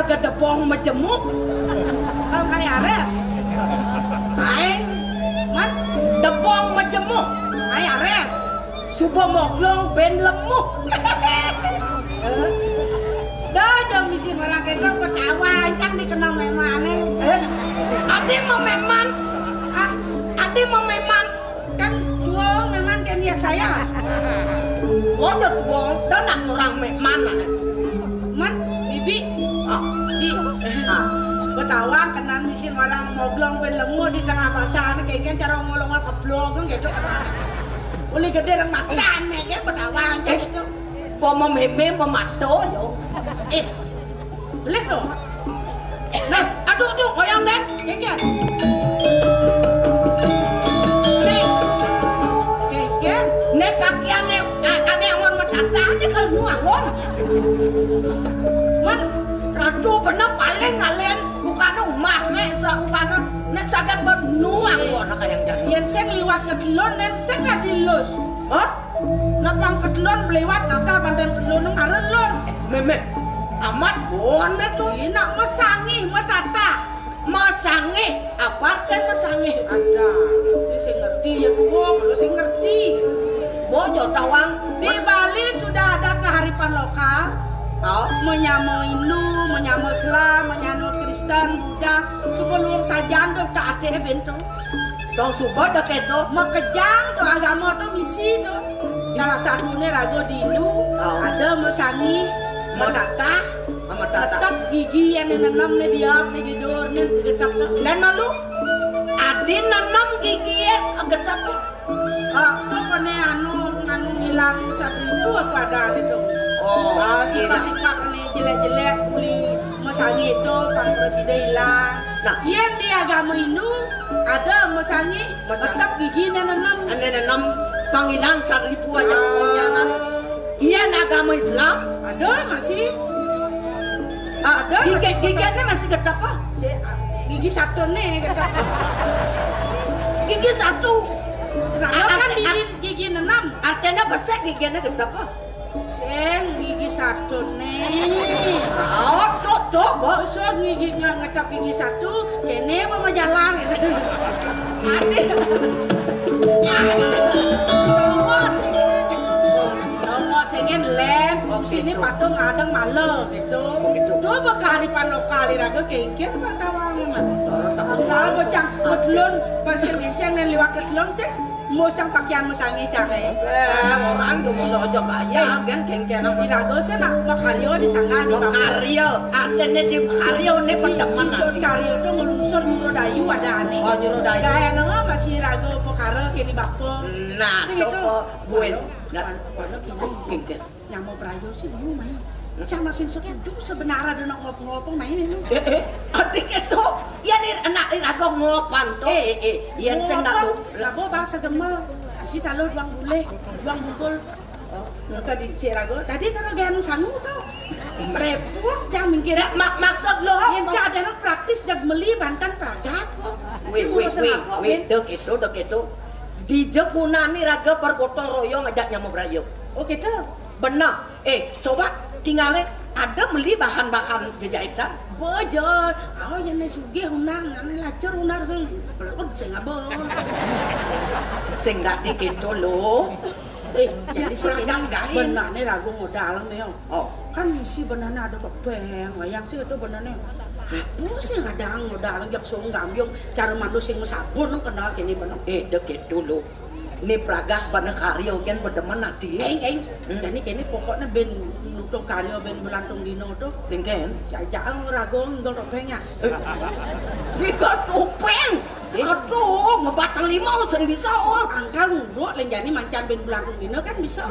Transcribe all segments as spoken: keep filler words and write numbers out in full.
Kedebong majemuk. Kalau kayak res. Aing man debong majemuk. Kayak res. Suba moglong ben lemuh. Dah jam misi marang kéto ketawa ancang dikenal mémané. Eh, ati mau méman. Ah, ati mau méman. Kan duong méman kan ya saya. Oh, ya duong, dan nak orang méman. Man, bibi. Ah, bi. Ah, ketawa kenal misi marang moglong ben lemuh di tengah pasar kéngkén cara ngolong keblok kan gitu kenal. Uli gedé nang macan mékén ketawa ancang gitu. Pomo mémé memasto yo. Eh, beli tuh. Nah, aduh, aduh, goyang deh. Kéngkén. Nih. Kéngkén. Né pakaiané, a-, ané angon matatané kalau nu angon. Man, ratu bener paling ngalen bukan umah, né sa-, bukan né sagat ber nu angon kayak jadi. Yén sing liwat kedulun, nén sing nggak dilus. Hah? Napang kedulun beliwat nata bandan kedulun nang arelus. Mémé, amat bon to. Ina masangih matata. Masangih, apa arti masangih? Ada. Ini saya ngerti ya tuh, kalau saya ngerti. Bojo tawang. Di Bali sudah ada kearifan lokal. Oh. Menyama Hindu, menyama Islam, menyama Kristen, Buddha. Sebelum sajan tuh tak ate bento. Dong suba dah keto. Makejang to agama to misi to. Salah satunya raga di Hindu, oh, ada masangih, mas- matatah, matatah. Tetep gigi yang nenem né diap né gedor né tetep. Dan malu, adi nenem gigi yang getep. Ah, to kene anu, anu ngilang satripu apa ada ada to. Oh, ah, sifat-sifat ané jelek-jelek, uli masangih to, pang presida ilang. Nah. Yén di agama Hindu, ada masangih, masang- tetep gigi né nenem. Ané nenem, pang ilang satripu aja pokoknya kan. Iya, nah, agama Islam. Ada masih. Ah, ada gigi, masih giginya masih getep ah. Si, gigi satu né getep. Gigi satu. Nah, ah, kan ah, di ah, gigi enam. Artinya besar giginya getep ah. Sing gigi satu né. Oh, tuh, tuh, Bo. Besar gigi nggak ngetap gigi satu, kéné mau jalan. Aduh. Aduh. Coba sih. Coba sih, ngén lén. Fungsiné patung ada malu gitu. Begitu. Coba kearifan lokal di raga kéngkén Pak Tawang, man. Kalau bocah, betelun, pas sing ngéncén nén liwat ketelun sih. Mosang pakaian masangih cangé. Eh, orang tuh mau aja gaya, eh, kan kéngkén. Di raga sih nak makarya di sangga di kampung. Makarya, artinya di karya né di, pedemen di sut nanti. Karya tuh ngelungsur nyuruh dayu ada ané. Oh, nyuruh dayu. Gaya nama masih raga pekara kéné bapa. Nah, sing itu. Coba buin. Nah, mana kini? Kéngkén. Nyama braya sih lu main. Cana sing setuju sebenarnya ada nak ngop-ngop main ini. Eh, eh, adik itu. Ya nih anak ini aku ngopan tuh. Eh, eh, eh. Yang sing nak ngop. Lagu bahasa Gemel. Isi talu duang bulih, duang bungkul. Maka di si rago. Tadi kalau gaya anu sangu tuh. Repot jang mikir. Ya, mak-, maksud lo. Yang keadaan praktis dan meli bantan pragat kok. Wih, wih, wih, wih. Dek itu, dek itu. Di jegunani raga bergotong royong aja nyama braya. Oh gitu. Benar. Eh, coba tinggalin ada beli bahan-bahan jejahitan. Bojor. Oh, ya né sugih unang, né lacur unang sing pelukut sing abon. Sing dadi gitu lo. Eh, ya, jadi sing ini gain. Benane ragu modal né. Oh. Kan isi benane ada topeng, wayang sih itu benane. Apa sih ngadang modal jak song gambyong cara mandu sing mesabun kenal kene benang. Eh, dek gitu lo. Né pragat bana karya gén bedemen ati. Eng, eng. Hmm. Jani kéné pokokné bén nutup karya bén belantung dino to. Kéngkén. Sajaan raga nggo topéng ya. Eh. Nggo topéng. Eh. Aduh, ngebatang lima sing bisa, oh. Angkal uruk lén jani mancan bén belantung dino kan bisa.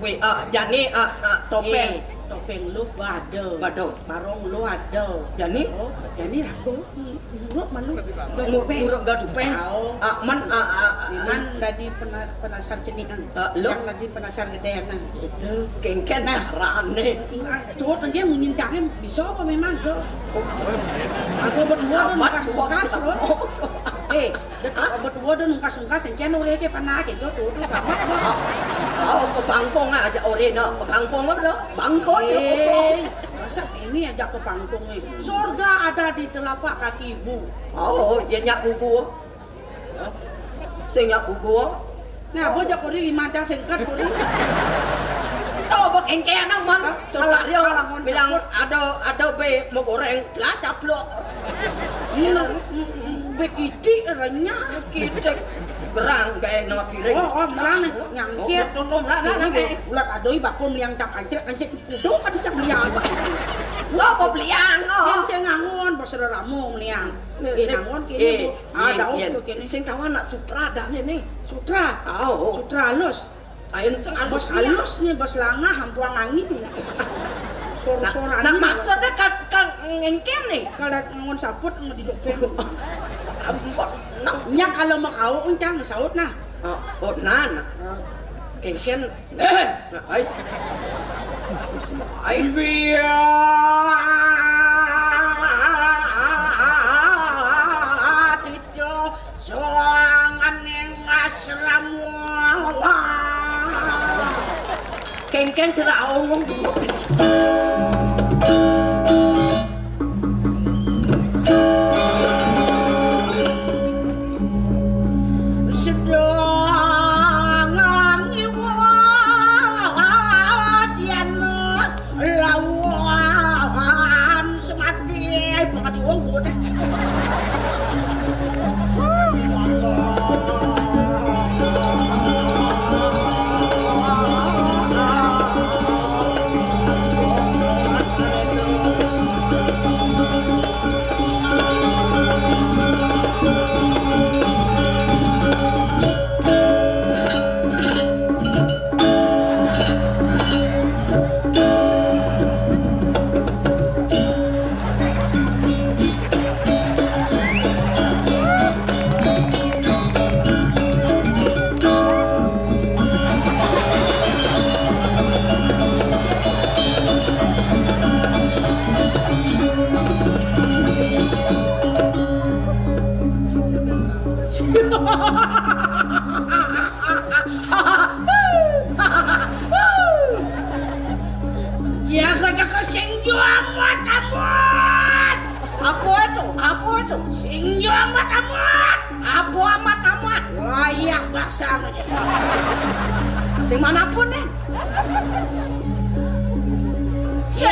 Wé, ah, jani, ah, ah, topéng. Eh, topéng lu bada. Bada. Barong lu ada. Jani? Oh, jani raga. Nguruk malu. Nguruk, nguruk gak tupeng. Au. Ah, man, ah, ah, ah. Man dadi pena-, penasar cenik, ah. Ah, lo? Yang dadi penasar gedéan, ah. Itu kéngkén. Nah, carane. Ingat, tuh, dia munyin jangan bisa apa memang, tuh? Aku berdua tuh amat nungkas-nungkas, bro. Eh, berdua tuh nungkas-nungkas, yang kian uré ke panak itu, tuh, tuh, sama, bro. Ah, oh, ke bangkong aja, oré, no. Ke bangkong, bro. Bangkong, eh. Sat ini aja ke pangkung nih. Surga ada di telapak kaki ibu. Oh, ya nyak gugu. Hah? Sing nyak gugu. Nah, gua aja kuri lima aja singkat kuri. Tuh, bok engke anak man. Hah? Saudara bilang ada, ada be mau goreng, lah caplok. Iya, mm, mm, begitu renyah. Kita gerang gak enak piring. Oh, oh, melang, nyangkir. Oh, betul, melang, nah, nah, nah. Ulat adoi bapun liang cak kancik, kancik. Udah, kan cak beli apa? Lo apa beli ano? Yang saya ngangon, bos reramu meliang. Eh, ngangon kini, eh, Bu. Ada, eh, oke, kini. Sing tahu anak sutra ada nih, nih. Sutra? Tahu. Sutra halus. Lain sing halus. Bos halus nih, bos langah, hampuang angin. Sor-soran. Nah, nah, maksudnya kan, kan ngengken nih. Kalau ngangon saput, mau didopeng. Sampun, nang. Nya kalau mau kau uncang, saut nah. Oh, oh, nah, nah. Nah. Kengken. Eh, nah, ais. Ais. Biar itu soangan yang asram. Kengken cerak omong. Sedang ngiwadian lawan semati, pengen diungkut. Ya kata ke sing juang matamu. Apa itu? Apa itu? Sing juang matamu. Apa amat amat? Wayah basang aja. Sing manapun nih. Sing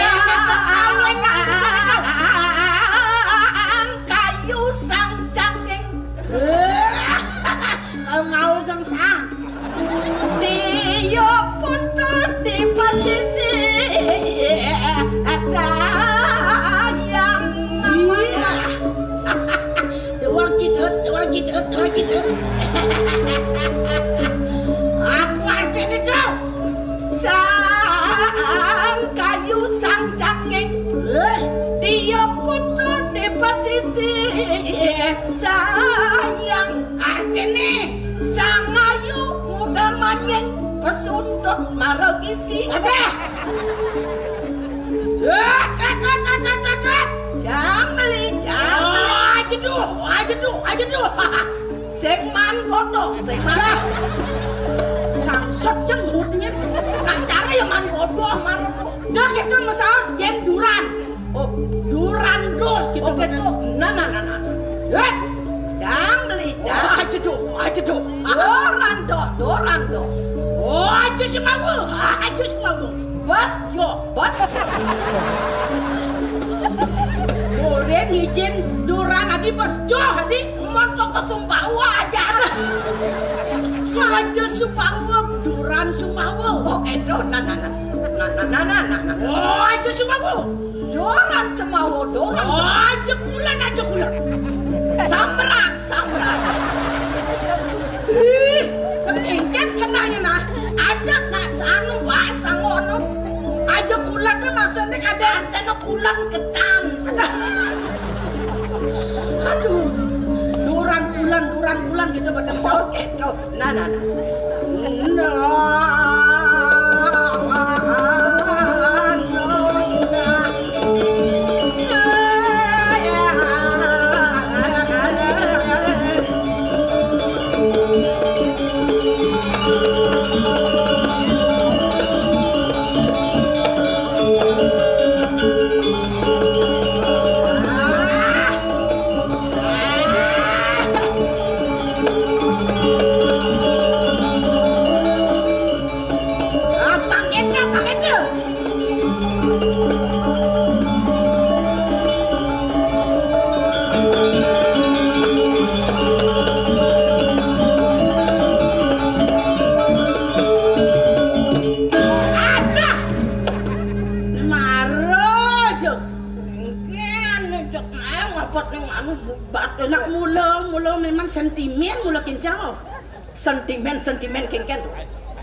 kayu sang canging. Kalau ngaul gangsang. Dia pun tuh di posisi sayang. Iya. Doang cidut, doang cidut, doang cidut. Apa artinya tuh? Sang kayu sang canging. Eh? Dia pun tuh di posisi sayang. Artine sangayu muda manying pesuntut marang isi. Adah. Dut, dut, dut. Jambeli, jambeli. Oh, aja duh, aja duh, aja duh. Sing man bodoh, sing man. Dah. Sangsot jenggut nyen. Nak cara yang man bodoh, man. Dah gitu masalah jen duran. Oh, duran doh gitu. Oke, bener. Doh. Nah, nah, nah, nah. Eh, jang beli, jang. Oh, aja doh, aja doh. Doran doh, doran doh. Oh, aja semawul, aja semawul. Bos, yo, bos. Boleh izin duran lagi, bos. Joh, di montok ke Sumbawa aja. Aja Sumbawa, duran Sumbawa. Oke, doh. Nah, nah, nah. Nah, nah, nah, nah, nah, nah. Oh, aja Sumbawa. Doran semawo, doran semawo. Aja kulan, aja kulan. Samrak, samrak. Ih, engken kenanya nah. Aja nak sanu bahasa ngono. Aja kulan tuh maksudnya kadang artinya kulan ketan. Aduh. Doran kulan, doran kulan gitu pada sahur gitu. Nah, nah, nah. Enak banget tuh. Aduh. Mara aja. Kéngkén, cek aé ngapot ning anu, bubat. Nak mula, mula memang sentimen, mula kéncang. Sentimen, sentimen kéngkén to.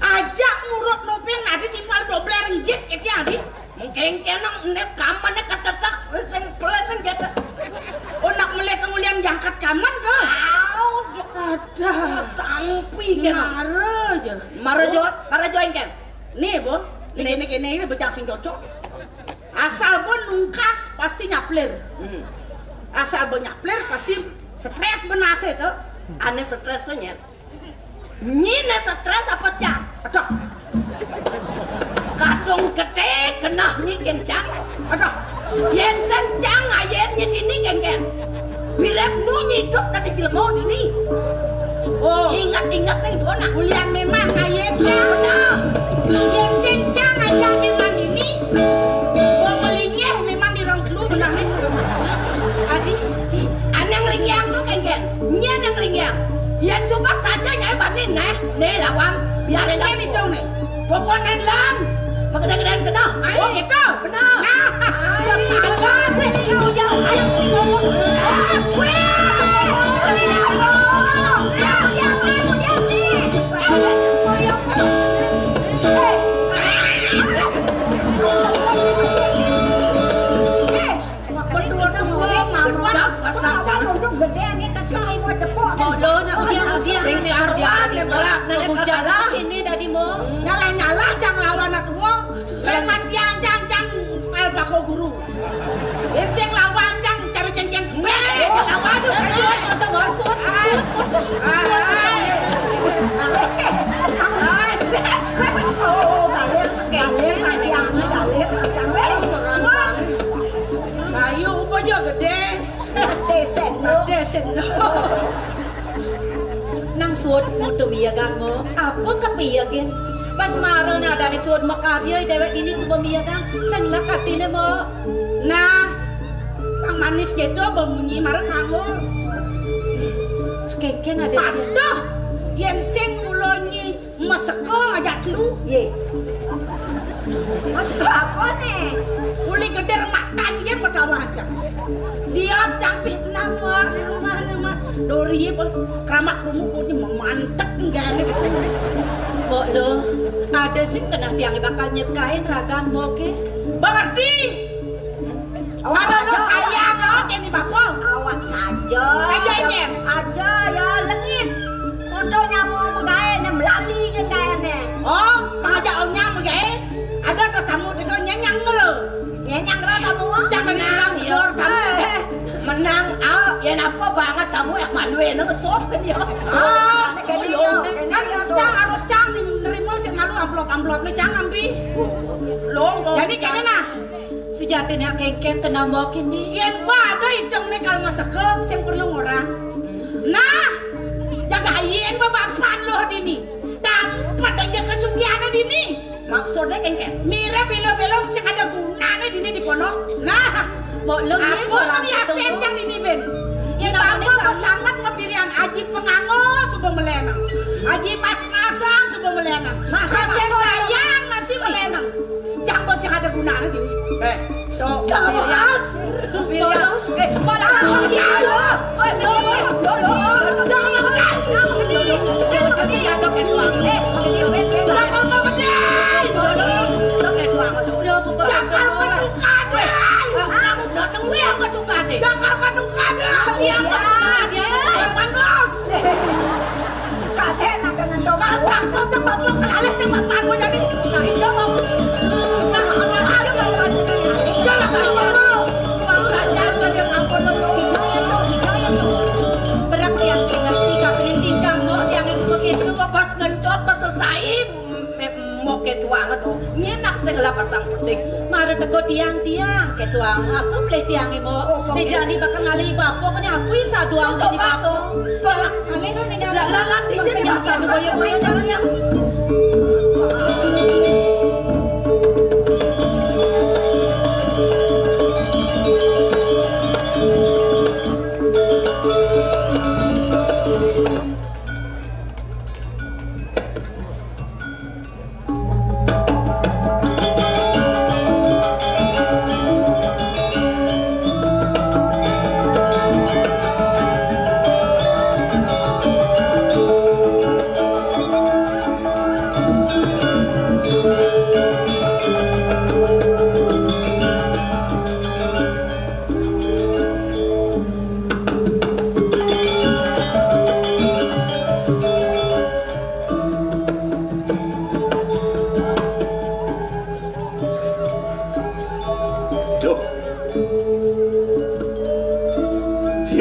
Ajak ngurut nopeng adi timpal dobler njit kété adi. Mengkéngkén nang né kamane katetek, sing pelet nang kété. Oh, nak melet ngulian jangkat kaman to. Au, ada. Tampi kén. Mara aja. Mara jo, mara jo kéngkén. Nih, Bu. Nih, nih. Kéné, kéné, ini bejang sing cocok. Asal bo nungkas pasti nyaplir. Hmm. Asal bo nyaplir pasti stres benase to. Ané stres to, nyén. Nyi né stres apa cang? Aduh. Kadung gedé keneh nyi kén cang. Aduh. Yén sing cang ayén nyi dini kéngkén. Mirip nu nyi idup dadi jelema dini. Oh. Inget-inget ning bona. Ulian memang ayén cang. Nah. Yén sing cang aja memang dini. Wong melinggih memang di rong telu benehné. Adi, ané nglinggih to kéngkén. Nyén nang nglinggih. Yén sumpah saja nyai bani néh, néh lawan. Biar kéngkén itu néh. Pokokné lan. Magedé-gedéan keneh. Ai. Oh, gitu. Bener. Nah, ai. Sepalan. Udah, ai. Wih. Berdua-dua, berdua. Kok lawan untung gedé ané teteh mau cepok. Kok lo nak udiang-udiang ini, udiang ini, udiang ini dadi mo. Nyalah-nyalah cang lawan atuwa. Lén mati cang, cang, al bako guru. Yén sing lawan cang cari céngcéng. Wéh, lawan. Aduh, aduh, aduh, aduh, aduh. Ah, ah, ah. Oh, galir, galir, mati ané, galir, mati ané. Wéh, Bayu, apa aja gedé? Mati sendok. Mati sendok. Nang suud mutu miyagang mo, apa kapiyagin? Pas mara nadané suud makarya déwék dini suba miyagang, seneng atiné mo. Nah, pang manis gitu, bemunyi mara kangul. Kéngkén ada dia. Aduh, yén sing mula nyi Maseka ajak telu. Yé. Maseka apa né? Uli gedé matan yén betawa aja. Dia campih nama, nama, nama. Dori apa? Keramat rumu pun memantek enggak ada gitu. Mbok lo, ada sing keneh tiangé bakal nyekain ragan mbok ké. Mengerti? Awak saja, sayang awak. Awak kéné bakul. Awak saja. Aja, Nyen. Aja ya lengit. Untung nyamuk magaé né melali kan gaéné. Oh, ngajak onyang magaé. Ada tas tamu teka nyenyang lo. Nyenyang lo tamu. Jangan menang, iya. Tamu. Eh. Menang, ah, ya napa banget tamu yang malu ya, nang sop kan ya. Ah, kéné yo, kéné yo, tuh. Kan cang harus cang nih nerima sing malu amplop-amplop nih cang ambi. Long, long. Jadi kéné nah. Sujatiné kéngkén keneh mbok ké nyi. Yén ba ada idengné kal maseka sing perlu ngorang. Nah, jaga yén ba bapan lo dini. Dampet aja kesugihané dini. Maksudné kéngkén? Mirip belo-belo sing ada gunané dini di pondok. Nah, mbok lo apa mau diasen yang dini, Ben? Ya, di namanya bapa sama. Sangat ngepirian aji penganggo suba melenang. Aji mas-masan suba melenang. Masa sayang masih melenang. Cang bos yang ada gunanya dini. Eh, so, Cang. Pirian. Pirian. Eh, malah ya Allah. Aduh, aduh, aduh, jangan makan, jangan makan. Eh, makan, makan. Jangan makan. Aduh, bukan. Jangan makan. Aduh, datang gue yang ketukar deh. Jangan ketukar deh. Dia ketukar, dia ketukar. Panas. Kadén nak kena dong. Kalau takut sama apa, kalau sama apa jadi. Nah, iya, Bang. Nah, ada, ada, ada, Bang. Iya lah, Bang. Bang, saya ada yang ampun, Bang. Hijau ya, Cok, hijau ya, Cok. Berat yang saya ngerti, Kak, ini tingkah, Mbok, yang itu begitu, pas ngencot, pas selesai, m-, m-, Mbok ketuangan, oh. Nyenak sing lah pasang putih. Mara teka tiang-tiang, ketuang. Apa pelih tiangé, Mbok? Oh, oke. Né jani bakal ngalih bapa, kéné apa ya saduang dadi bapa? Bapa. Lah, alih lah, ning alih. Lah, lah, lah, sing dijadi sadu bapa. Boyo-boyo, jangan yang.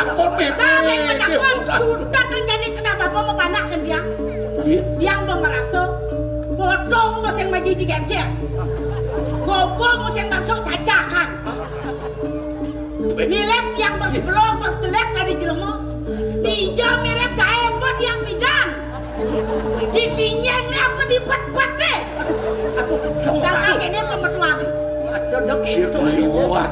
takon, Mimi. Nah, Mimi takon. Sudah terjadi kenapa apa mau panak kan dia? Iya. Dia mau merasa potong mesin majiji gedek. Gopong mesin masuk cacakan. Mirip yang pas belum pas telek dari jelema. Ninja mirip gaé buat yang bidan. Di linyen apa di pet-pet deh. Aduh, dong, Kakak aduh. Ini pemetuan. Aduh, dok, itu. Liwat.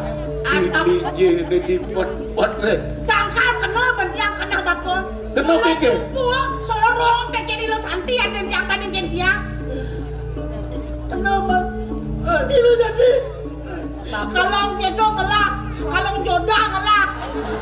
Di linyen di pet-pet deh. Sangkal kena bentiang kena bapon. Kena keke. Puang sorong teh jadi lo santi ada yang bandingin dia. Kena bang. Ini jadi. Kalau ngedo ngelah, kalau jodoh ngelah,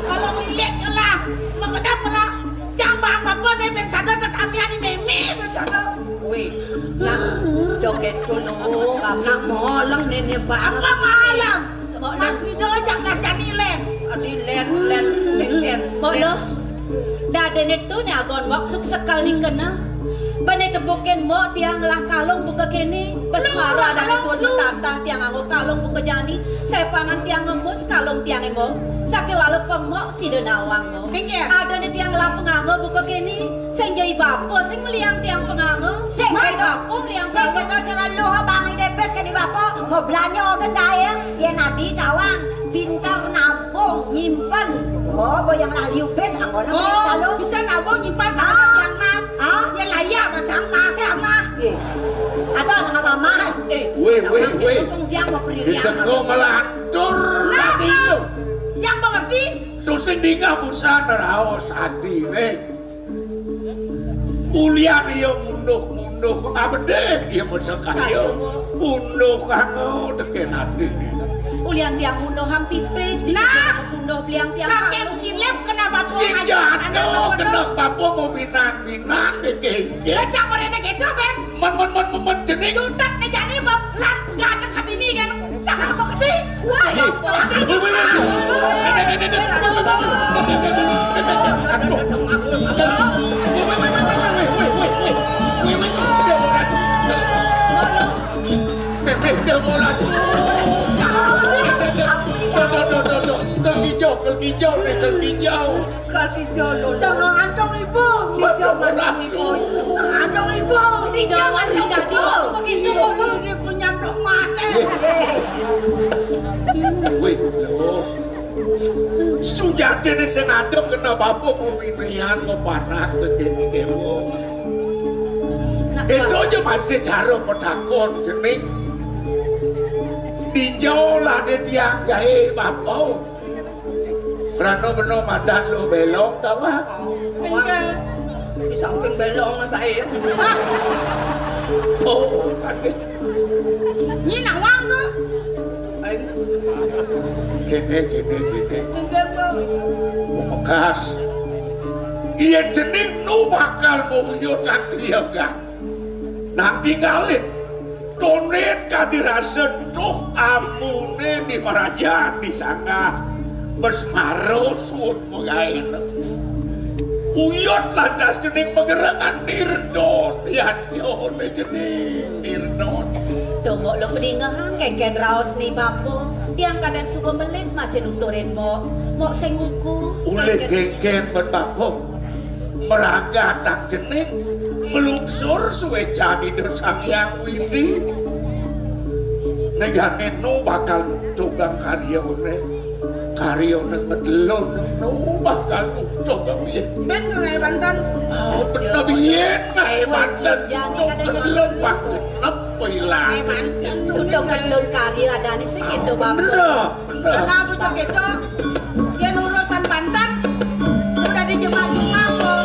kalau lilit ngelah, mengenap ngelah. Jang bang bapon deh ben sadar tetamian memi ben sadar. Wih, nah, joget dulu, nak moleng nene bang. Apa mahalang? Mas Pido ajak Mas Jani len. Adi len, len, len, len. Mbok Luh. Dadene tu ne agon mbok suk sekal dikena. Bene tepukin mbok tiang ngelah kalung buka kene. Pesmara dane suwun metatah tiang nganggo kalung buka jani. Sepangan tiang ngemus kalung tiang emo. Sake wale pemok sida nawang mbok. Inggih. Adane tiang ngelah penganggo buka kene. Sing jai bapa sing meliang tiang penganggo. Sing bapa meliang sing kalung. Kena cara lu bang depes kene bapa. Mau belanja organ gae. Yen adi tawang pinter nabung nyimpen. Oh, boyang lah liu pes anggona. Oh, bisa nabung nyimpen. Ah, yang mas. Ah, ya lah ya mas, yang mas ya mas. Ada anak apa mas? Eh, weh, weh, weh. Dia mau pergi. Diteko melantur. Nah, yang mengerti. Tusing dingah busan raos ati ne. Ulian iya munduh-munduh ngabedhe iya mesek kaya. Saja, Bu. Munduh kanggo teken ati. Ulian tiang munduh hang pipis di nah, munduh bliang tiang. Saking silip kenapa sing jatuh kena bapa mau binan-binan iki. Lecak orene kedo ben. Men men men men men jening. Jutet ne jani bab lan pegateng kadini kan. Cakap apa gede? Wah. Terkijau, terkijau nih, terkijau. Kaki jolo. Jangan antong ibu. Jangan antong ibu. Jangan antong ibu. Jangan sing dadi kok gitu. Ini punya tomat. Wih, lho. Sujatine sing aduk kena bapa peminian kepanak tekene dewa. Itu aja masih cara petakon jening. Dijauh lah dia tiang gawe bapa. Prano beno madan lu belong ta, Pak? Enggak. Di samping belong ta, ya. Oh, kan. Ini nawang to. Kene, kene, kene. Enggak, Pak. Memekas. Iya jening nu bakal mau uyutan iya kan. Nang tinggalin. Tonen kadirasa tuh amune di merajan di sanggah. Besmaro suud megaen. Uyut lantas jening megerengan nirdon. Yat nyone jening nirdon. Tuh, mbok lo pedingehang kengken raos ni bapa. Tiang kadan suba melit masih nuturin mbok. Mbok sing uku. Ulih kengken ben bapa. Meragatang jening nglungsur suwecan Ida Sang Hyang Widi. Negane nu bakal nutugang karyane. Karyane ngedelon nu bakal nutugang yen. Ben ngae mantan. Oh, bener yen ngae mantan. Tuk ngedelon bang genep ilang. Ngae mantan. Tuk ngedelon karya adane sing itu, Bapak. Bener. Ana bocah keto, yen urusan banten, udah dijemak-jemak kok.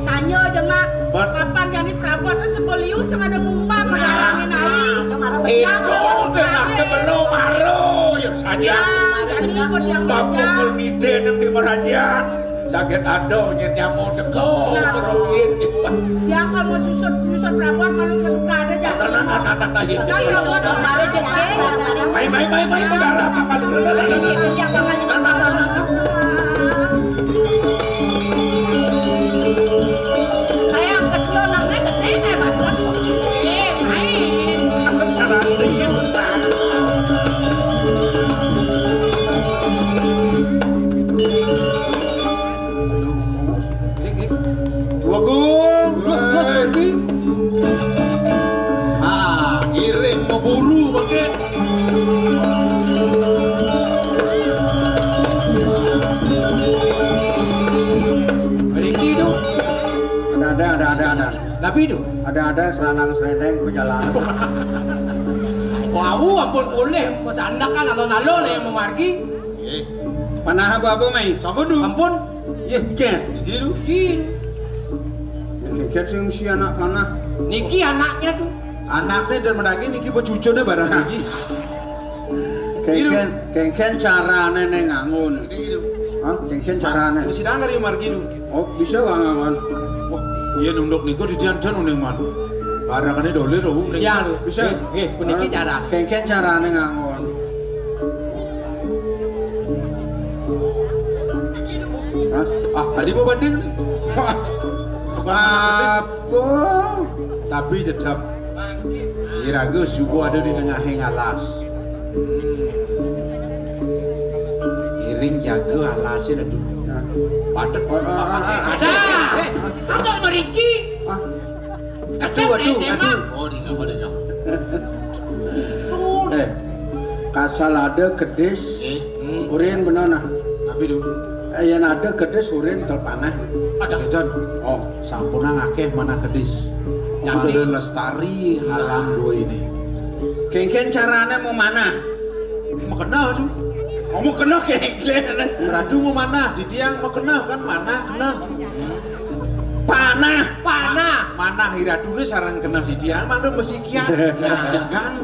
Sanya jemak, papan jani prabot tu sebeliu sing ada mumbang melarangin ai. Itu tengah kebelo maro, ya saja. Ya, jadi buat yang Bapak banyak. Kulmite nang di merajan. Sakit ada nyen nyamuk teko. Nah. Merungin. Ya, kalau mau susut, susut prabot malu ke duka ada jangan. Nah, nah, nah, nah, nah, nah, ya. Kan prabot kemarin jengke, jangan. Mai, mai, mai, mai, saudara, paman. Nah, nah, nah, nah, nah. Kayak kecil namanya gede, kayak banget. Eh, mai. Asal salah tinggi bentar. Wagung. Terus, terus, Pergi. Ah, ngiring pemburu, bangkit. Pergi, dong. Ada, ada, ada, ada, ada. Tapi, dong. Ada, ada, seranang, serendeng, perjalanan. Wau, ampun, boleh. Mas anak kan alon-alon yang memargi. Eh. Panah apa-apa, Mai? Sapa tu? Ampun. Iya, Ken. Di sini. Ki. Ken sing si anak panah. Niki anaknya tuh. Anaknya dan menagi niki becucune barang niki. Kengken, kengken carane neng ngangun. Ini gitu. Hah? Kengken carane. Mesti danggar ya margi tu. Oh, bisa lah ngangun. Wah, iya nunduk niku di tian-tian uning man. Barakane dolir, oh, ning. Iya, lho. Bisa. Nggih, nggih, puniki carane. Kengken carane ngangun. Hah? Ah, tadi mau banding nih. Bukan anak gendis. Apa? Tapi tetap iraga subuh ada di tengahing alas. Iring jaga alasnya, aduh. Padet. Oh, oh, oh, oh. Ada. Eh, eh. Terus meriki. Ah. Aduh, aduh, aduh. Oh, di, oh, di, oh. Eh, kasal ada kedis. Eh, hmm. Urin bener nah. Tapi tu. Eh, yang ada kedis urin kel panah. Ada. Jan. Oh, sampun akeh mana kedis. Yang ada di lestari alam dua ini. Kengken carane mau mana? Mau kena tu. Oh, mau kena kengken. Radu mau mana? Di tiang mau kena kan mana? Kena. Panah. Panah. Manah iradune sareng kena didian, mandu mesikian. Jangan.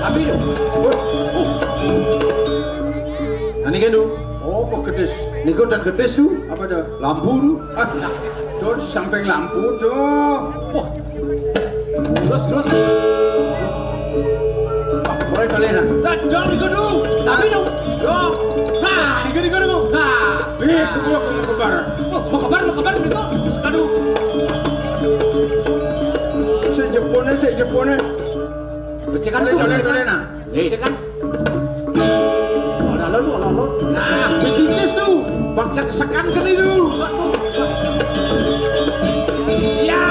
Tapi lho. Nah, niki lho. Oh, apa gedis? Niku dan gedis tu. Apa tu? Lampu tu. Ah, tu samping lampu tu. Wah, terus, terus. Ah, mulai kali nah. Nah, dong, niku dulu. Tapi dong. Dong. Nah, niku, niku, niku. Nah. Ih, tunggu aku mau kebar. Oh, mau kebar, mau kebar, niku. Aduh. Sik jepone, sik jepone. Becekan. Mulai tuh, kali, mulai kali nah. Becekan. Alon-alon, alon-alon. Nah, bejutis tu. Bangsa kesekan kene tu. Ya.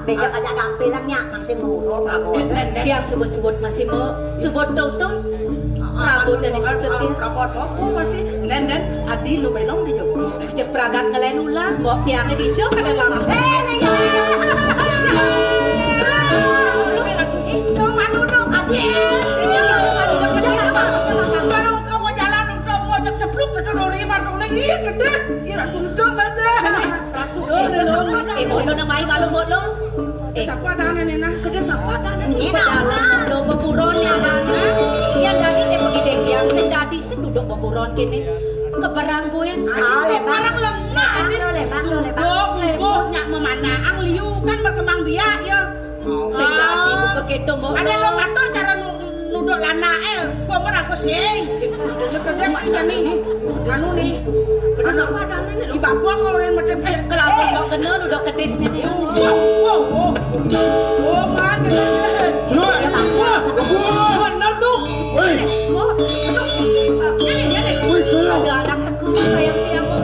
Pegel aja gampelang nyak, mangsing murut, Prabu. Tiang sebut-sebut masih mau, sebut tong-tong. Prabu dan istri setia. Prabu apa masih? Nen, nen, adi lu belong di jok. Cek pragat ngelain ulah, mau tiangnya di jok ada lampu. Eh, nih, ya. Dong, anu, dong, adi. Baru kamu jalan, udah mau cek cepluk, itu dori, martung lagi, iya, gede. Iya, duduk, Mas. Eh, mau lo namai malu mau lo. Eh, sapa adané, Nina? Kedé sapa adané? Nina. Dalam lo beburon ya, Nana. Yang dari teh pergi deh, yang sing dadi sing duduk beburon kene. Keberang buen. Ah, lebang. Barang lemah, Adi. Lebang, lebang. Duduk, duduk, nyak memanang liu kan berkembang biak ya. Sing dadi buka keto mau. Ada lo mato cara nu-, nuduk lanaké, kok ora aku sing. Sekedar sing jani. Anu nih. Kedis apa adané nih? Di Papua kok orang macam cek. Kelapa kok kenal udah kedis nih. Wah, wah, wah. Oh, kan. Wah, wah. Bener tuh. Woi. Oh, aduh. Ini, ini. Woi, tuh. Ada anak tegur sayang tiang. Wah,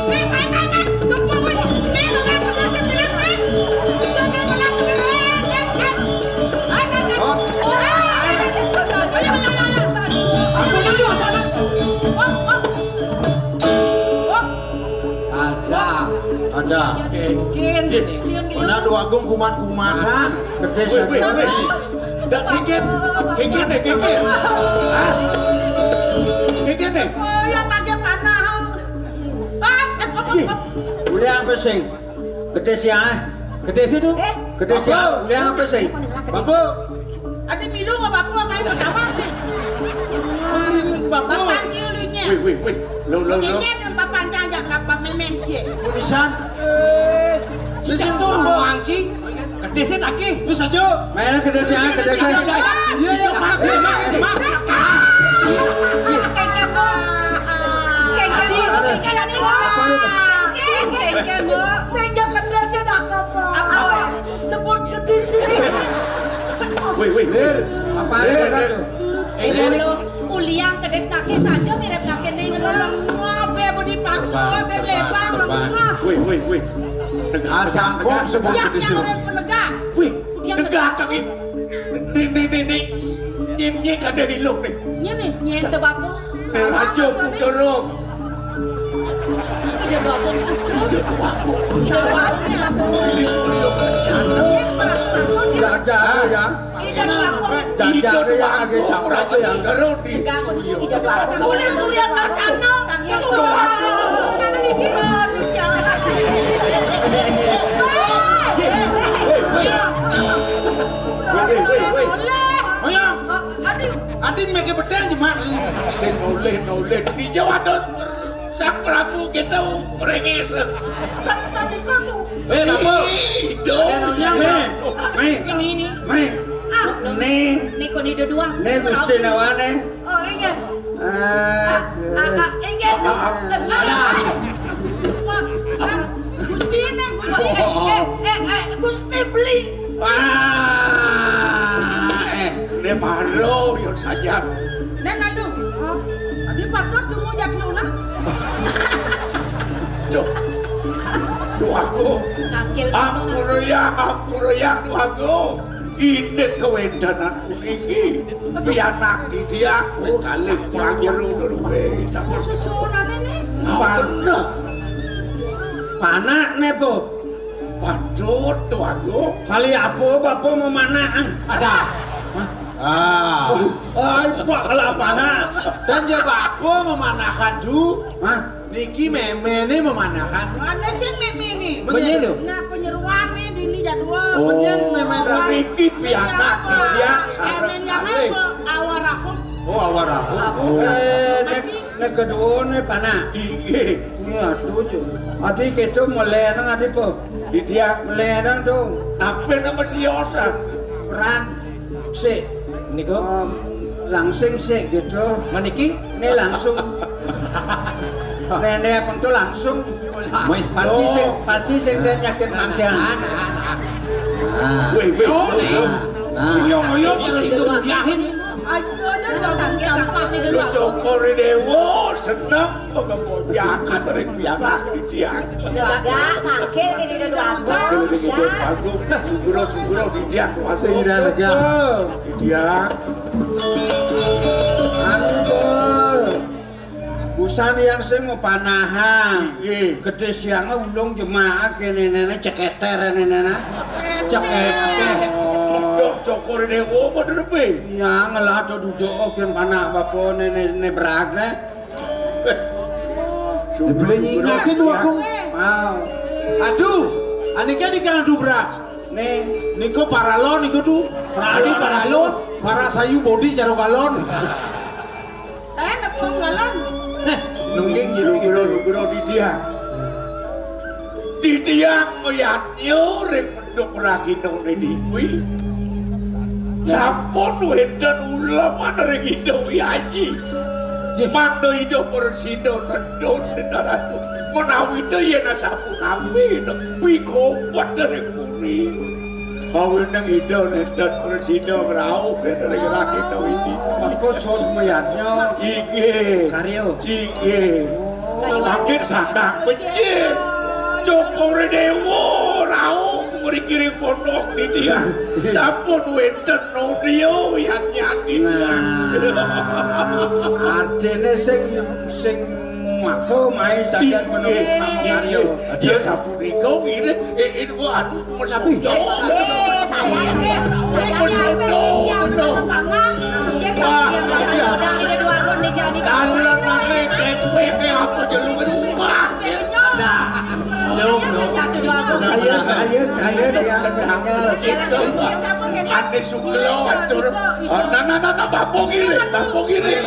nih, main, main, main. Kok mau, woi. Nih, main, main, main. Bisa, nih, main, main, main. Ada. Ada. Kéngkén. Mana Déwa Agung kumat-kumatan. Gedé. Wéh, wéh, wéh. Ndak kéngkén. Kéngkén deh, kéngkén. Hah? Kéngkén deh. Oh, yang nagih panah. Bang, eh, apa, apa? Ulian apa sih? Gedé sih, ah. Gedé sih tuh. Eh, gedé sih, ah. Ulian apa sih? Bagus. Ada milu apa apa main pesawat nih? Bapak. Bapak milunya. Wih, wih, wih. Lo, lo, lo. Ini ada bapak aja, bapak memen cie. Tulisan. Eh, sisi tuh, anjing. Gedé sih lagi. Wis aja. Main gedé sih, ah, gedé sih. Iya, iya, Pak. Iya, Pak. Sehingga kerja saya dah apa? Sebut gedé sih. Wih, wih, wih. Apa ada satu? Eh, lo, ulian kedis nakis aja mirip nakis nih, lo. Wah, be budi pasu, be lebang, wah. Wih, wih, wih. Tegak, asam kok tegak, sebut gedé sih. Yang orang penegak. Wih, tegak kami. Nih, nih, nih, nih. Nyem, nyem, kada di lo nih. Nyem nih. Nyem tuh, Bapak. Nih, Raja Puterong. Ida dua puluh. Ida dua puluh. Ida dua puluh. Ini sudah kerjaan. Jaga ya. Ida dua puluh. Jaga ya, agak capek ya. Ida dua puluh. Boleh sudah kerjaan. Tangis. Sudah. Sudah. Woi, woi, woi, woi. Ayo. Adi, adi meke bedang jemak. Sing noleh-noleh di Jawa tuh. Sang Prabu kita rengis. Kan tadi kamu. Eh, Prabu. Ih, dong. Ada nanya, Mé. Mé. Yang ini. Mé. Ah. Né. Né kok né dua. Né Gusti lawane. Oh, iya. Ah, ah, ah, inggih. Ah, ah, ah. Gusti né, Gusti. Eh, eh, eh, eh, Gusti beli. Ah, eh, né maro yo saja. Né lalu. Oh, di padha cuma jatnuna. Duh. Duh aku. Tangkil. Ampura ya, ampura ya, duh aku. Indik kewendanan puniki. Pianak didiak, oh, kalih panggil ulur kowe. Sampun. Susunane ne. Bener. Panakne, Bu. Waduh, tuanku. Kali apa bapak memanakan? Ada. Hah? Ah. Ay, Pak, kelapana. Dan ya bapak memanakan, Du. Hah? Niki méméné memanakan. Ana sing méméné. Bener lho. Nah, penyeruane dini jadwal. Oh. Penyen mémé. Niki pianak dia sareng kalih. Awarahum. Oh, awarahum. Eh, nek, nek keduane panak. Inggih. Iya, tuh, Cuk. Adi kedo mulai nang adi po. Di dia. Mulai nang, Dong. Apa nama siosan? Perang. Sik. Niku? Em, langsing sik gitu. Meniki? Ini langsung. Nenek apa tuh langsung? Wih, pasti sing, pasti sing dia nyakit mangkian. Nah. Wih, wih, oh, wih, wih. Nah. Iya, iya, terus itu yahin. Ayo, ayo, ayo, ayo. Lu cokor dewa, seneng. Kekonjakan ring pianak titiang. Negak mangkil kene dua agung. Mangkil kene dua agung. Sugro, sugro titiang. Mangkil. Tidak negak. Titiang. Anu, Bul. Busan yang sing mapanahang. Nggih. Gedhe siange ulung jemaah kene nene ceketer nene. Ceketer. Dok cokor dewa modern be. Ya ngelah to duduk, oh, gen panak bapa nene, ne brag ne. Dibeli nyinggakin dua kong. Wow. Aduh, anike dikang dubrak. Nih, niku paralon niku tuh. Paralon, paralon. Para sayu bodi jero galon. Eh, nepung galon. Nungging jero guru, guru titiang. Titiang yatnya ring menduk raginane niku. Sampun wenten uleman ring Ida Hyang Aji. Nggih. Mangda Ida Prasida nedun Dinaratu. Menawi ta yen sapunapi nepi kobet ring puri. Awining Ida nenten Prasida ngrauh ring rahina wingi. Mengko sun mayatnya. Inggih. Karya. Inggih. Mangkin sandang becik. Cokore dewa rauh mriki ring pondok titiang. Sampun wenten nodia wihatnyan titiang. Nah, artine sing, sing maka mai sajan. Inggih, menapa inggih. Karya. Ya sapunika ngiring, eh, eh, oh, anu, mesodo. Eh, saya, saya, saya siapa? Mesodo. Siapa? Siapa? Dia wah, kalau dia iya. Udah ada dua akun di jadi. Dalan nang nek kowe ke apa jelu rumah. Nah, lo, lo. Saya, saya, saya, dia hanya. Ane sugelo atur. Oh, nah, nah, nah, nah, bapung irit, bapung irit.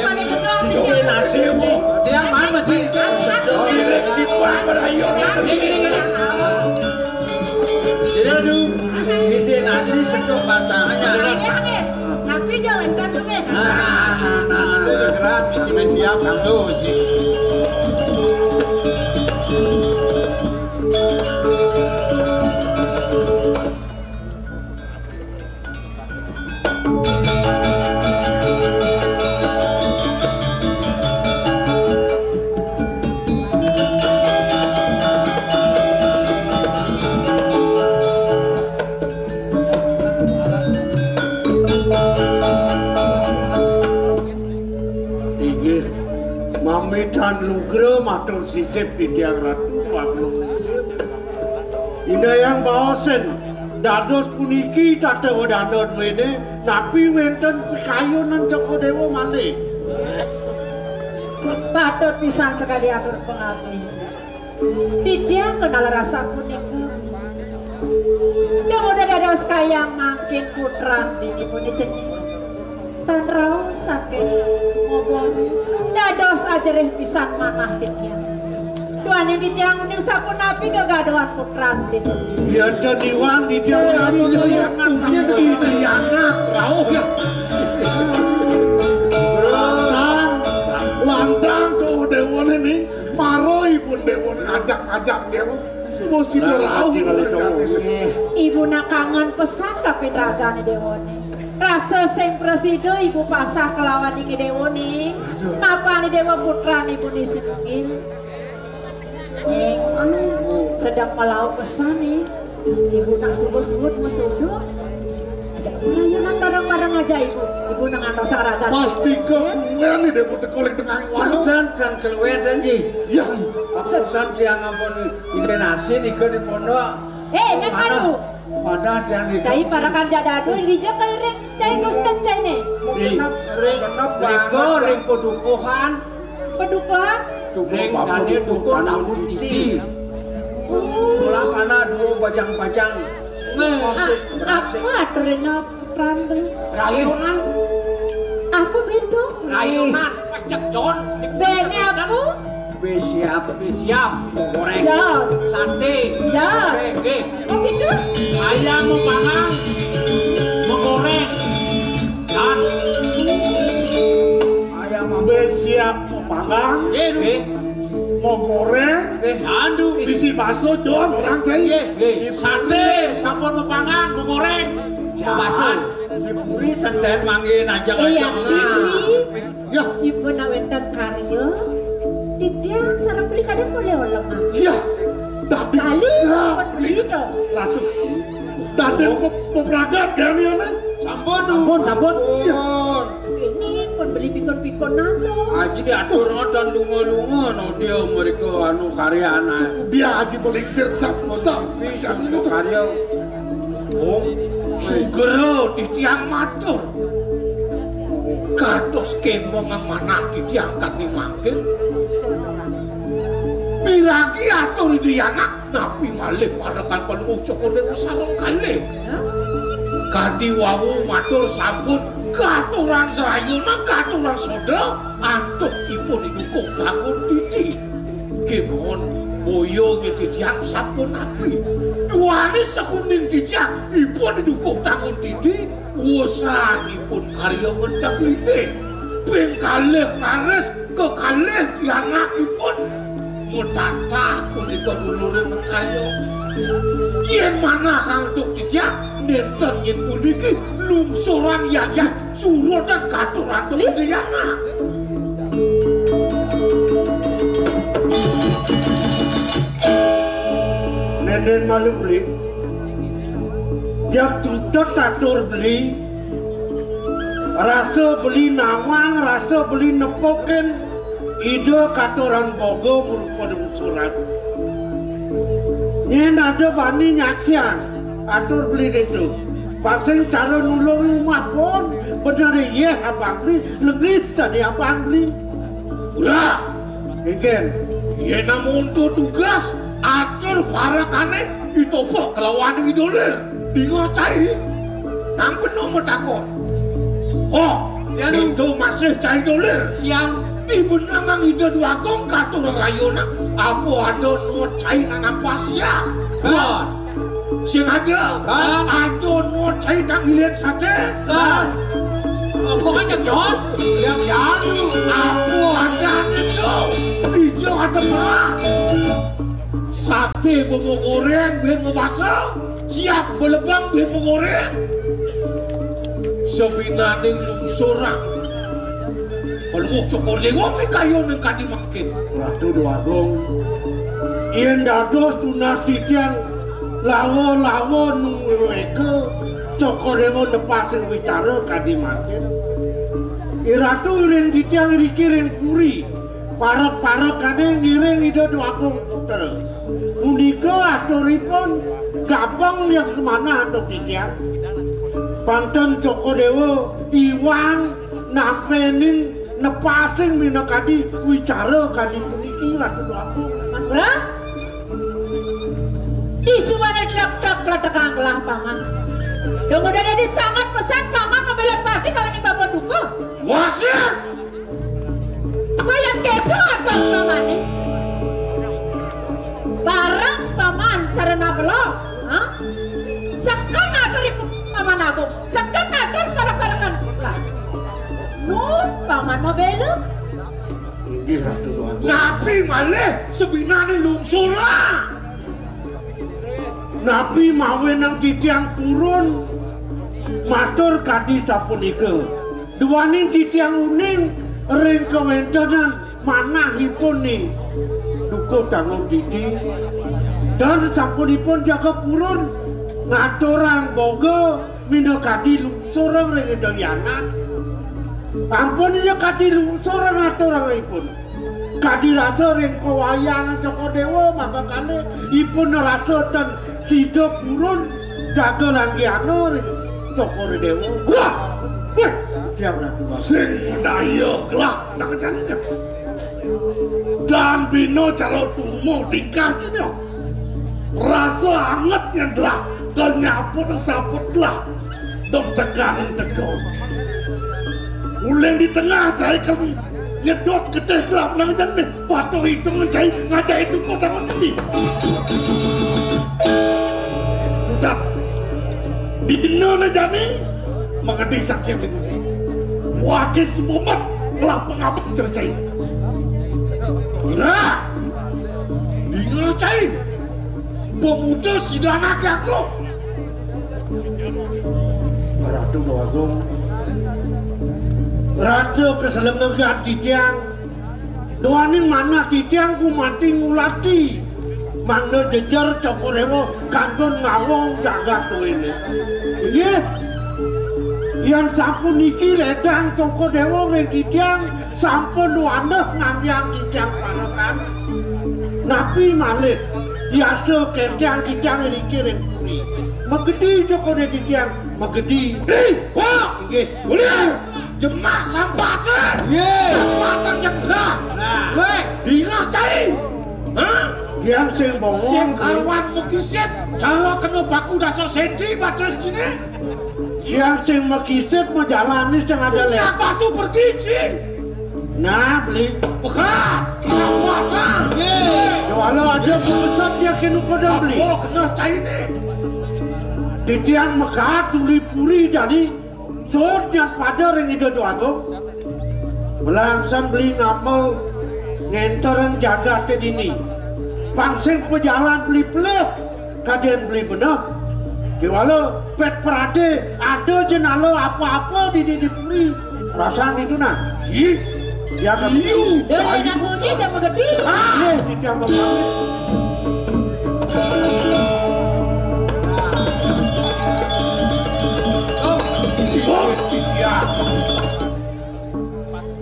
Coba nasi, Bu. Dia mana sih? Oh, irit si Pak Merayu. Iya, Du. Ini nasi setuk pasangannya. Tapi jangan kan, Bu, ya? Nah, nah, nah, nah, nah, gerak. Sampai siap, Bang, tuh, sih. Inggih, mamitan lugra matur sisip titiang Ratu Panglungsir. Indayang baosin, dados puniki tata wedana duwene, napi wenten pikayunan Cokor Dewa malih. Patut pisan sekadi atur pangabih. Titiang kenal rasa punika. Dumugi dados kayang mangkin putran dinipun jeneng. Tan raos saking Mogoré dados ajerih pisan manah titiang. Duaning titiang uning sapunapi gegaduhan putran titiang. Yen ten iwang titiang. Iya, iya, iya. Iya, iya. Rauh ya. Lantang, lantang tuh dewane ning maro ipun dewane ajak-ajak dewa. Semua sida rauh. Ibu nak kangen pesan kaping ragane dewane. Rasa sing prasida ibu pasah kelawan ing dewane. Aduh. Mapane dewa putran ibu ni sinungin. Ning, anu, Bu. Sedang melaut pesan nih. Ibu nak subuh-subuh mau suduk. Ajak rayunan bareng-bareng aja ibu. Ibu nang antos raga. Pasti ke kuwe nih deh, teko ling tengah walu. Dan, dan keluar dan ji. Ya. Aku pesan tiang ampun ini nasi nih ke di pondok. Eh, nek anu. Padahal tiang di. Kai parakan jadadu, rija kairing, cai gusten cai ne. Ring, ring, ring, ring, ring, pedukuhan. Pedukuhan? Ring dane dukuh tambun titi. Mula kana dua bajang-bajang. Nggih. Apa aturina putran beli? Rayunan. Apa bendok? Rayunan. Pecek John. Bene apa? Be siap. Be siap. Goreng. Ya. Sate. Ya. Goreng. Nggih. Oh, gitu? Ayam mau panggang. Mau goreng. Dan. Ayam mau be siap. Panggang. Nggih, Du. Nggih. Mau goreng. Nggih. Jandu. Bisi bakso, Jon, orang cai. Nggih. Nggih. Sate, sampun mau panggang, mau goreng. Bakso. Di puri tenten mangin aja. Iya, ngajak. Di puri. Ya. Ibu nak wenten karya. Titiang Kan boleh olang, Mas. Iya. Tadi kali sampun beli to. Waduh. Tadi mau, mau berangkat kan ya, Nek? Sampun, sampun, sampun. Iya. Ini pun beli pikun-pikun nanto. Aji atur ngoten lunga-lunga no dia mereka anu karya anak. Dia aji melingsir sap-sap. Bisa karya. Oh, sugera titiang matur. Kados kemong manah titiang kani mangkin. Miragi atur Ida Yana, napi malih parekan Palungguh Cokor Dewa sareng kalih. Kadi wau matur sampun katuran srayana, katuran soda, antuk ipun didukung dangun titi. Kemon boya ngetitian sapunapi. Duaning sekuning titian ipun didukung dangun titi, wusanipun karya mentang linggih. Ping kalih raris kekalih pianakipun. Metatah punika duluring karya. Yen manah antuk titian, nenten yen puniki lungsuran yadyan surutan katuran Ida Yana. Nenden malih beli. Jak tutet atur beli. Rasa beli nawang, rasa beli nepukin. Ida katuran boga mrupa lungsuran. Nyen ada bani nyaksian atur beli ditu. Pasing cara nulung umah pun bener iya abang beli, lengit tadi abang beli. Ura, Iken. Yen namun tu tugas atur parekane ditopok kelawan idolir. Dinga cai. Nang penuh metakon. Oh, ya, itu masih cai dolir. Yang di benangan Ida Dwagung katur rayona apa ada no cai nanam pasia. Kan? Sing ada, kan? Ada no cai nang ilen sate. Kan? Oh, kok aja, John? Yang jadu. Apa ada itu? Hijau ada merah. Sate bumbu goreng ben mebasa, siap belebang ben goreng. Sebinaning lungsurang. Kalau mau syukur dewa mikayuning kadi makin. Ratu Dwagung, yen dados tunas titiang lawa-lawa nungweke Cokor Dewa nepasing wicara kadi mangkin. Iratu iring titiang riki ring puri, parek-parekane ngiring Ida Dwagung Putra. Punika aturipun gabeng yang kemanah antuk titiang. Panten Cokor Dewa iwang nampening nepasing minakadi wicara kadi puniki, Ratu Dwagung. Manggura? Isuwane tlek-tlek kletekang kelah paman. Dong udah dadi sangat pesan paman ngebela pati kawan iba duka. Wasit. Kaya kedo abang pamane. Bareng paman cara nabelo, ha? Seken atur ibu paman agung, seken atur para-parakan lah. Nu paman mau bela? Inggih, Ratu Dwagung. Napi malih sebinane lungsuran? Napi mawenang titiang purun matur kadi sapunika? Duaning titiang uning ring kawentenan manahipun ning dukuh tangun titi. Dan sampunipun jaga purun ngaturang boga minakadi lungsurang ring Ida Yana. Ampun iya kadi lungsurang ngaturang ipun. Kadi rasa ring pawayangan Cokor Dewa mangga kalih ipun rasa ten sida purun jaga langgiana ring Cokor Dewa. Wah! Wih! Tiang Ratu Batu. Sing daya gelah nang jane. Dan bina cara tumo tingkah jane. Rasa anget nyen gelah, kenyaput saput gelah. Dong tegang tegang. Uling di tengah cai kan nyedot getih gelah nang jane. Patuh hitung cai ngajak itu kota mati. Sudah. Dina ne jani mangadi saksi ning ngendi. Wakis mumet ngelah pengabek cercai. Ira, dinga cai. Pemuda sida anake aku. Ratu Agung. Raja keselengegan titiang. Duaning manah titiang gumanti ngulati. Mangda jejer Cokor Dewa kantun ngawong jagat duene. Inggih. Yan sapuniki ledang Cokor Dewa ring titiang sampun waneh nganggiyang titiang parekan. Napi malih yasa ketiang titiang iriki ring puri. Magedi Cokor Dewa titiang, magedi. Ih, Pak! Inggih. Ulir! Jemak sampatan! Nggih. Sampatan yang gerah! Nah. Weh. Dingah cai! Hah? Tiang sing bongong. Sing karuan makisit, cara kena paku dasa senti batis sini. Tiang sing makisit majalani sing ada leh. Nak batu pergi, cing. Nah, beli. Pekat! Sampatan! Nggih. Yo, kalau ada pemesat dia kena kodang beli. Apa kena cai ni? Titiang mekat tuli puri jadi. Suud nyat pada ring Ida Déwa Agung. Melangsan beli ngamel ngenterang jagate dini. Pang sing pajalan beli pelih, kadén beli beneh. Kéwala pét pradé ada jenala apa-apa dini di puri. Rasan ditu nah. Ih, ya kan? Liu. Dia nak puji jam gedé. Ah, eh, di jam pamit.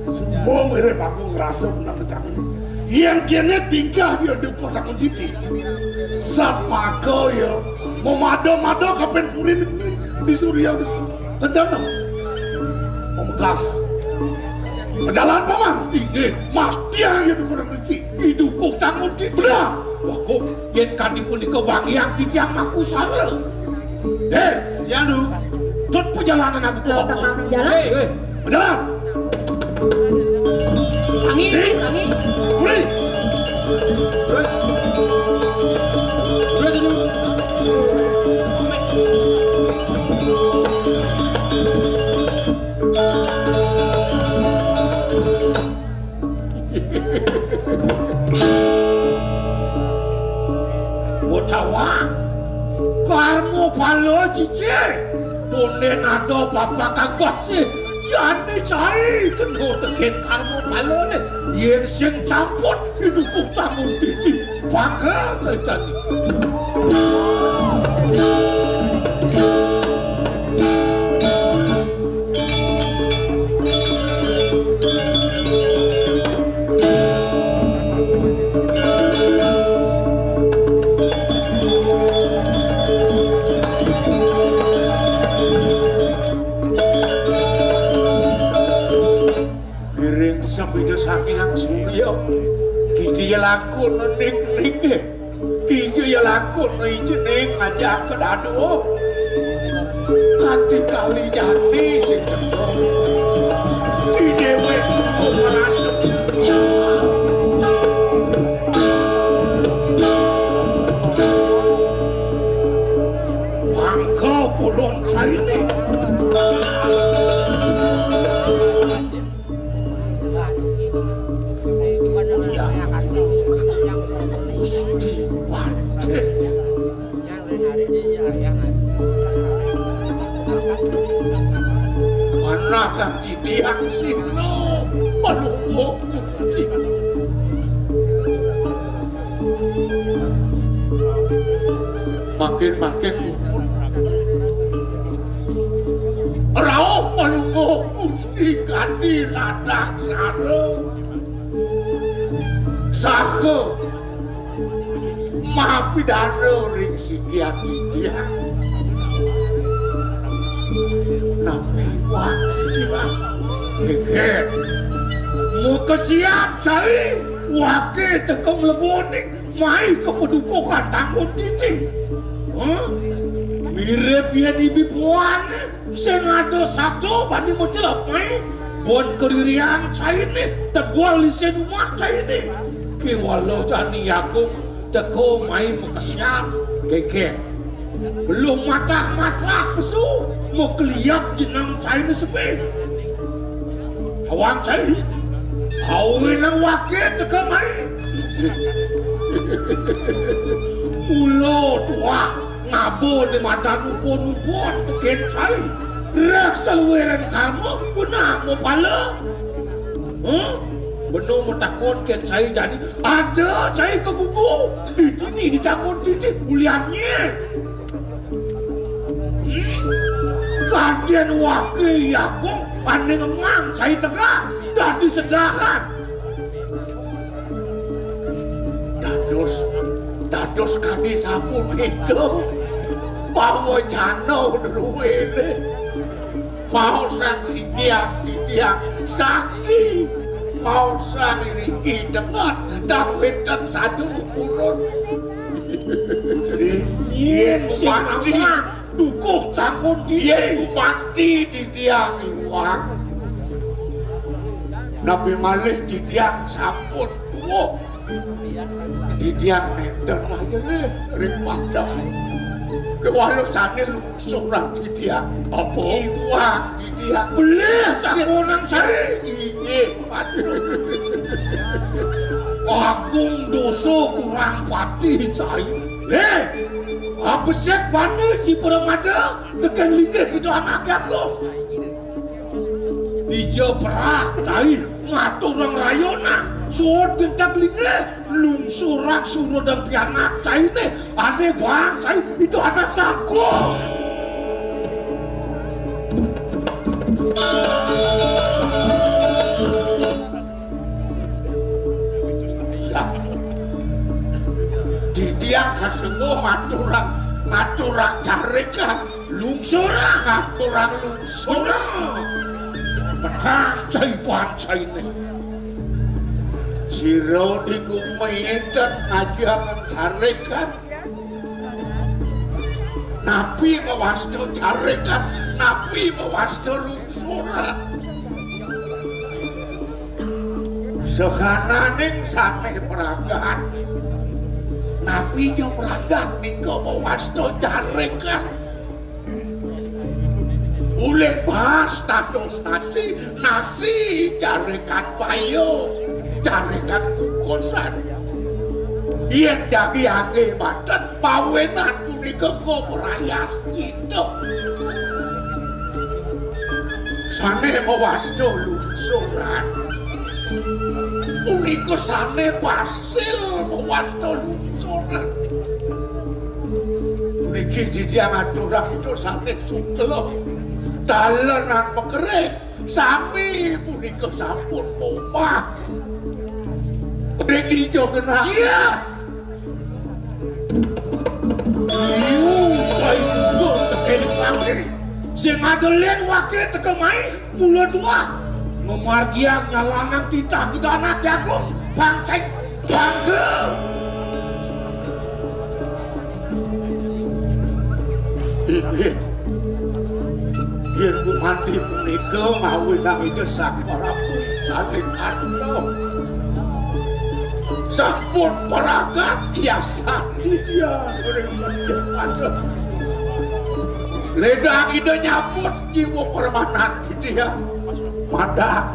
Suba mirip aku ngrasa menang macam ini. Yén kéné tingkah ya dukuh tangun titi. Satmaka ya memada-mada kapen puri negeri di Surya Kencana. Pamungkas. Jalan, Paman. Inggih. Mati ya dukuh tangun titi. Idukuh tangun titi. Benar. Wah, kok yén kanti punika wangiang titiang makusara. Eh, janu. Tut perjalanan aku ke Kalau apa? Tengah jalan. Eh, eh. Berjalan. Tangi, tangi. Mulai. Terus. Terus, janu. Botawa, karma pala cici. Tondén ada papak kangkasi. Jani cai kena tekén karma palané. Yén sing campur, idukuh tangun titi. Bangga cai jani. Giring sabida Sang Hyang Surya. Kija ya lakuna nik-nike. Kija ya lakuna ijening ajaka dado. Kanti kali jani sing teka. Di déwék suka marasa. Bangka pulon saini. Iya. Gusti Patih. Mana kang titiang sira? Aduh, Gusti. Makin-makin tumut. Rauh palungguh Gusti kadi ladang sara. Saha mapidana ring sikian titiang. Napi wang titiang? Geger. Muka siap cai wake teka ngleboning. Mai ka padukuhan tangun titi. Hah? Mirip yén ibi puan sing ada sato bani macelep mai. Bon karirian cainé tebel isin umah cainé. Kéwala jani agung teka mai makesiat. Geger. Belum matah-matah pesu, makeliep jeneng cainé semi. Awang cai, awinang wake teka mai. Mula tuah ngaba né madan upun-upun tekén cai. Reh saluiran karma benang mapala. Huh? Beno matakon kén cai jani, ada cai ka gugu. Dini ditakon titi ulian nyén. Hmm? Kadén waké I Agung ané ngemang cai tegak dadi sedahan. Dados, dados kadi sapunika pawécana druéné. Maosang sikian titiang sakti, maosang iriki tenget, tan wénten sadurung purun. Gusti, yén sing mati, aman, dukuh tangkun titi. Yén gumanti titiang iwang. Napi malih titiang sampun tuwuh. Titiang nénten ngajeng ring padang. Kéwala sané lungsuran titiang. Apa? Iwang titiang. Belih takonang saé. Inggih, patut. Agung dosa kurang pati cai. Hé, abesek bana si pramada tekén linggih Ida Anaké Agung. Dija perah cai ngaturang rayonang, suud gentag linggih, lungsurang surudang pianak cainé, ané baang cai Ida Anaké Agung. Ya. Titiang kasengguh ngaturang, ngaturang carikan. Lungsurang. Ngaturang lungsurang. Petang cai pancainé. Sira di gumi énten ngajiang carikan. Napi mawasta carikan, napi mawasta lungsuran. Sahananing sané pragat. Napi ja pragat nika mawasta carikan. Uling bahas status nasi, nasi carikan payu, carikan kukusan. Yén jagi anggé banten, pawinan punika kaprayascita. Sané mawasta lungsuran. Punika sané pasil mawasta lungsuran. Puniki titiang aturang Ida sané sukla. Dalenan makering sami punika sampun momah. Ring dija genah. Iya. Ayu, sai mundur tekén pangkir. Sing ada lén waké teka mai mula tuah. Mamargiang nyalanang titah Ida Anaké Agung, pancén bangga. Inggih. Yén gumanti punika ngawinang Ida Sang Prabu sané antuk. Sampun pragat yasati dia ring panjang padang. Ledang Ida nyabut jiwa permanan titiang. Madak.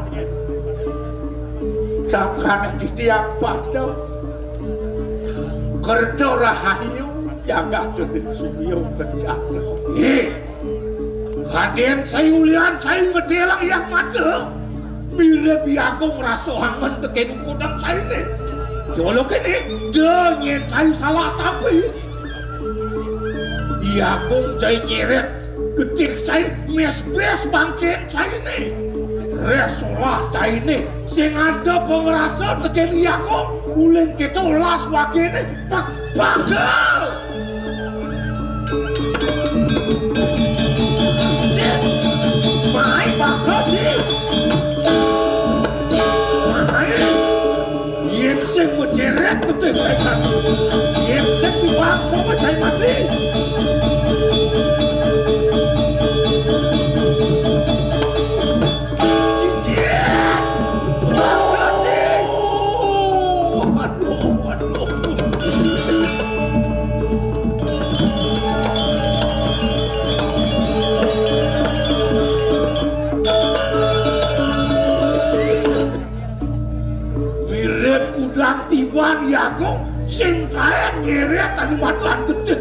Sangkan titiang padem. Kerta rahayu jagat ring suya kencana. Ih, kadén sai ulian sai ngedelang yang mata. Mirib I Agung rasa angen tekén kudang sainé. Jolo kéné, da nyén sai salah tampi. I Agung jai nyeret getih cai, mésbés bangkén cainé. Réh solah cainé, sing ada pangrasa tekén I Agung, uling kéto las wakéné, pak, pagel. Cik, mai pagel, Cik. Mai. Yén sing macérét getih cainé. Yén sing tiwang koma cai mati. Cicit. Mangga, Cik. Waduh, waduh. Mirip kudang tiban I Agung sing kaén nyeret anu maduan getih